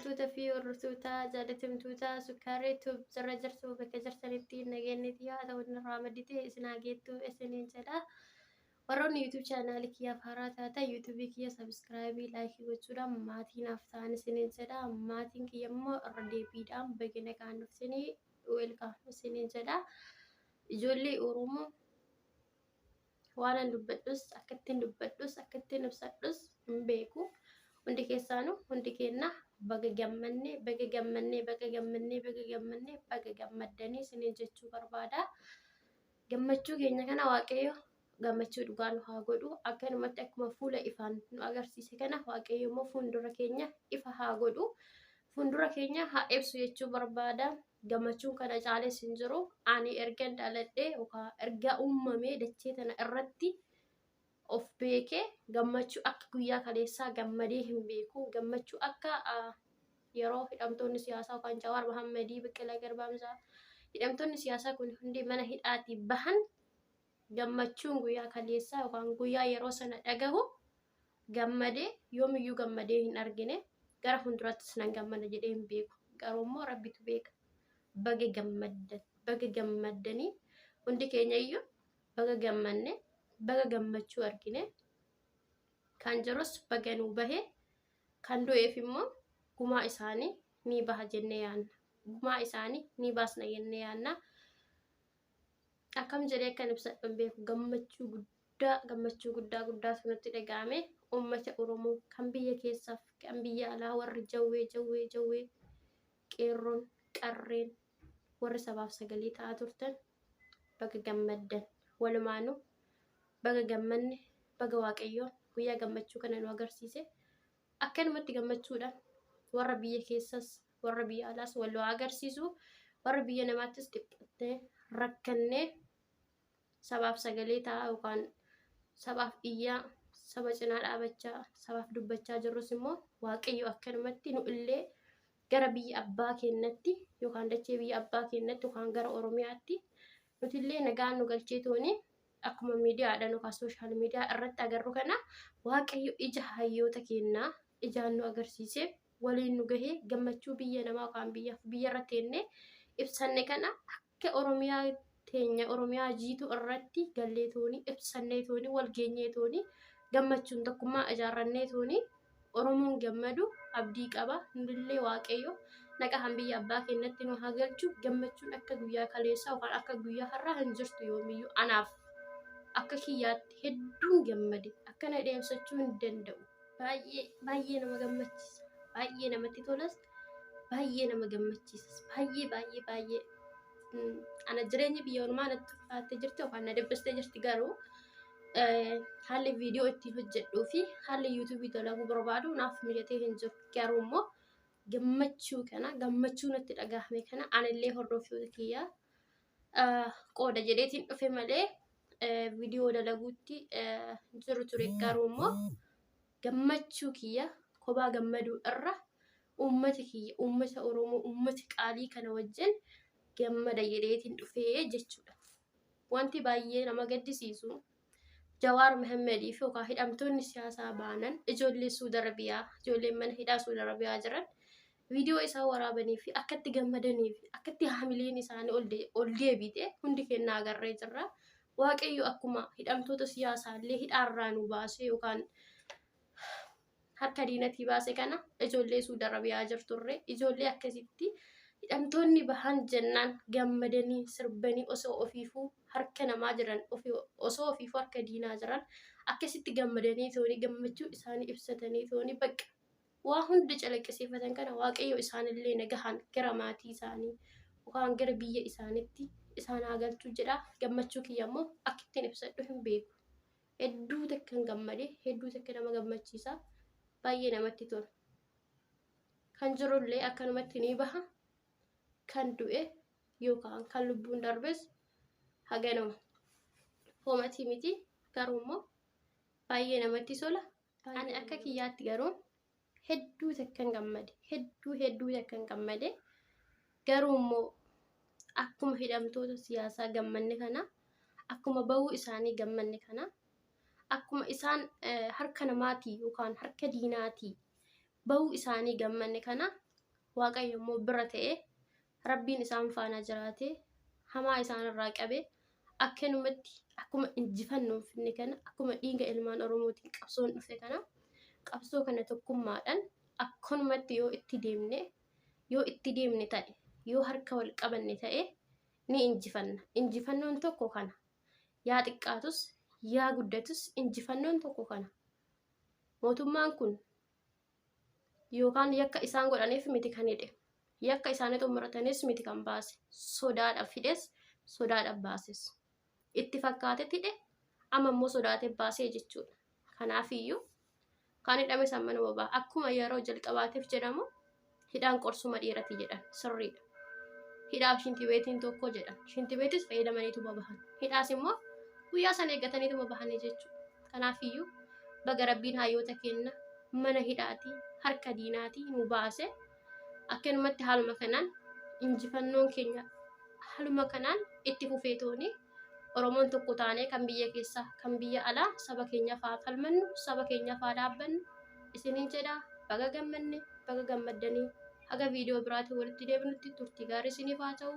Kabajamtoota fi hordoftoota jaalatamtoota Sukkaaree Tube, jirra jirtu, bakka jirtanitti nageenyi haa ta'u, irraa maddite isin haa geettu isiniin jedha. Warroonni YouTube chaanaalii kiyyaaf haaraa taatan YouTube kiyya subscribe, like gochuudhaan maatii naaf ta'an isiniin jedha. Maatiin kiyya immoo irra deebiidhaan baga nagaan dhuftanii, welcome isiniin jedha. Ijoollee Oromoo, waanan dubbadhus, akkattiin dubbadhus, akkattiin ibsadhus hin beeku. Hundi keessaanuu, hundi keenna baga gammanne, baga gammanne, baga gammanne, baga gammanne, baga gammaddanii isiniin jechuu barbaada. Gammachuu keenya kana Waaqayyo gammachuu dhugaa nu haa godhu. Akkanumatti akkuma fuula ifaan nu agarsiise kana Waaqayyo immoo fuuldura keenya ifa haa godhu. Fuuldura keenya haa ibsu jechuu barbaada. Gammachuun kana caales hin jiru. Ani ergan dhaladhee yookaan erga uumamee dachee tana irratti of beekee gammachuu akka guyyaa kaleessaa gammadee hin beeku. Gammachuu akka yeroo hidhamtoonni siyaasaa yookaan Jawaar Mahammadii, Baqqalaa Garbaa, hidhamtoonni siyaasaa kun hundi mana hidhaatii bahan, gammachuun guyyaa kaleessaa yookaan guyyaa yeroo sana dhagahu gammadee yoomiyyuu gammadee hin argine. Gara fuuldurattis nan gammada jedhee hin beeku. Garuu immoo Rabbitu beeka. Baga gammaddan, baga gammaddanii, hundi keenya iyyuu baga gammanne, baga gammachuu argine. Kan jirus baga nuu bahe, kan du'eef immoo gumaa isaanii ni baha jennee yaanna. Gumaa isaanii ni baasna jennee yaanna. Akkam jedhee akkan ibsadhu hin beeku. Gammachuu guddaa, gammachuu guddaa guddaatu nutti dhaga'ame. Uummata Oromoo kan biyya keessaaf kan biyya alaa, warri jawwee jawwee jawwee, qeerroon qarreen, warri sabaaf sagalee ta'aa turtan, baga gammaddan. Walumaanuu baga gammanne, baga Waaqayyoon guyyaa gammachuu kana nu agarsiise. Akkanumatti gammachuudhaan warra biyya keessas warra biyya alaas wal nu agarsiisu. Warra biyya namaattis dhiphattee rakkannee sabaaf sagalee ta'aa yookaan sabaaf iyyaa, saba cinaa dhaabachaa, sabaaf dubbachaa jirrus immoo Waaqayyo akkanumatti nu illee gara biyya abbaa keenyatti yookaan dachee biyya abbaa keenyatti yookaan gara Oromiyaatti nuti illee nagaan nu galchee tooni, akkuma miidiyaadhaan yookaan social media irratti agarru kana Waaqayyo ija hayyoota keenyaa ijaan nu agarsiisee waliin nu gahee, gammachuu biyya namaa yookaan biyya irra teennee ibsanne kana akka Oromiyaa teenya, Oromiyaa jiituu irratti gallee tooni ibsannee tooni wal geenyee tooni gammachuun tokkummaa ijaarrannee tooni Oromoon gammadu abdii qaba. Nulillee Waaqayyo naqahan biyya abbaa keenyatti nu haa galchu. Gammachuun akka guyyaa kaleessaa yookaan akka guyyaa har'aa hin jirtu yoomiyyuu. Anaaf akka kiyyaatti hedduun gammade, akkana ibsachuu hin danda'u. Baay'ee baay'ee nama gammachiisa. Baay'ee namatti tolas. Baay'ee nama gammachiisas. Baay'ee baay'ee baay'ee. Ana jireenyi biyya ormaa natti ulfaattee jirti yookaan na dhiphistee jirti, garuu haalli viidiyoo ittiin hojjedhuu fi haalli yuutuubii dalaguu barbaadu naaf mijatee hin jiru. Garuu immoo gammachuu kana, gammachuu natti dhagahame kana anillee hordoftoota kiyyaa qooda jedheetiin dhufe malee viidiyoo dalaguutti jiru ture. Garuu immoo gammachuu kiyya kophaa gammaduu irra uummata kiyya, uummata Oromoo, uummata qaalii kana wajjin gammada jedheetiin dhufee jechuudha. Wanti baay'ee nama gaddisiisu, Jawaar Mahammadii fi yookaan hidhamtoonni siyaasaa baanan, ijoollee Suudi Arabiyaa, ijoolleen mana hidhaa Suudi Arabiyaa jiran viidiyoo isaan waraabanii fi akkatti gammadanii fi akkatti haamileen isaanii ol deebite hundi keenya agarree jirra. Waaqayyo akkuma hidhamtoota siyaasaa illee hidhaarraa nu baasee yookaan harka diinatii baase kana, ijoollee Suudi Arabiyaa jirturre, ijoollee akkasitti hidhamtoonni bahan jennaan gammadanii sirbanii, osoo ofiifuu harka namaa jiran, osoo ofiifuu harka diinaa jiran, akkasitti gammadanii tooni gammachuu isaanii ibsatanii tooni bakka waa hunda calaqqisiifatan kana, Waaqayyo isaanillee nagahaan gara maatii isaanii yookaan gara biyya isaaniitti isaan haa galchuu jedha. Gammachuu kiyya immoo akka ittiin ibsadhu hin beeku. Hedduu takkan gammade, hedduu takka nama gammachiisa, baay'ee namatti tola. Kan jirullee akkanumatti ni baha, kan du'e yookaan kan lubbuun darbes haganuma homatii miti, garuu immoo baay'ee namatti tola. Ani akka kiyyaatti garuu hedduu takkan gammade, hedduu hedduu takkan gammade. Garuu immoo akkuma hidhamtoota siyaasaa gammanne kana, akkuma bahuu isaanii gammanne kana, akkuma isaan harka namaatii yookaan harka diinaatii bahuu isaanii gammanne kana, Waaqayyo immoo bira ta'ee, Rabbiin isaan faana jiraatee, hamaa isaan irraa qabee, akkanumatti akkuma injifannoon finne kana, akkuma dhiiga ilmaan Oromootiin qabsoon dhufe kana, qabsoo kana tokkummaadhaan akkanumatti yoo itti deemne, yoo itti deemne ta'e, yoo harka wal qabanne ta'e, ni injifanna. Injifannoon tokko kana. Yaa xiqqaatus yaa guddatus injifannoon tokko kana. Mootummaan kun yookaan yakka isaan godhaniif miti kan hidhe. Yakka isaanii xumuratanis miti kan baase. Sodaadhaaf hidhes, sodaadhaaf baases. Itti fakkaatetti hidhe, amma immoo sodaatee baasee jechuudha. Kanaafiyyuu kan hidhames ammanuma ba'a. Akkuma yeroo jalqabaatiif jedhamu, hidhaan qorsuma dhiirati jedhan sirriidha. Hidhaaf shintibeetiin tokko jedhan. Shintibeetis fayyadamaniituma bahan. Hidhaas immoo guyyaa sana eeggataniituma bahanii jechuudha. Kanaafiyyuu baga Rabbiin hayyoota keenya mana hidhaatii harka diinaatii nu baase. Akkanumatti haaluma kanaan injifannoon keenya haaluma kanaan itti fufeetooni Oromoon tokko taanee, kan biyya keessaa kan biyya alaa, saba keenyaaf haa falmannu, saba keenyaaf haa dhaabbannu isiniin jedha. Baga gammanne, baga gammaddanii. Haga viidiyoo biraatiin walitti deebinutti turtii gaarii isiniif haa ta'u.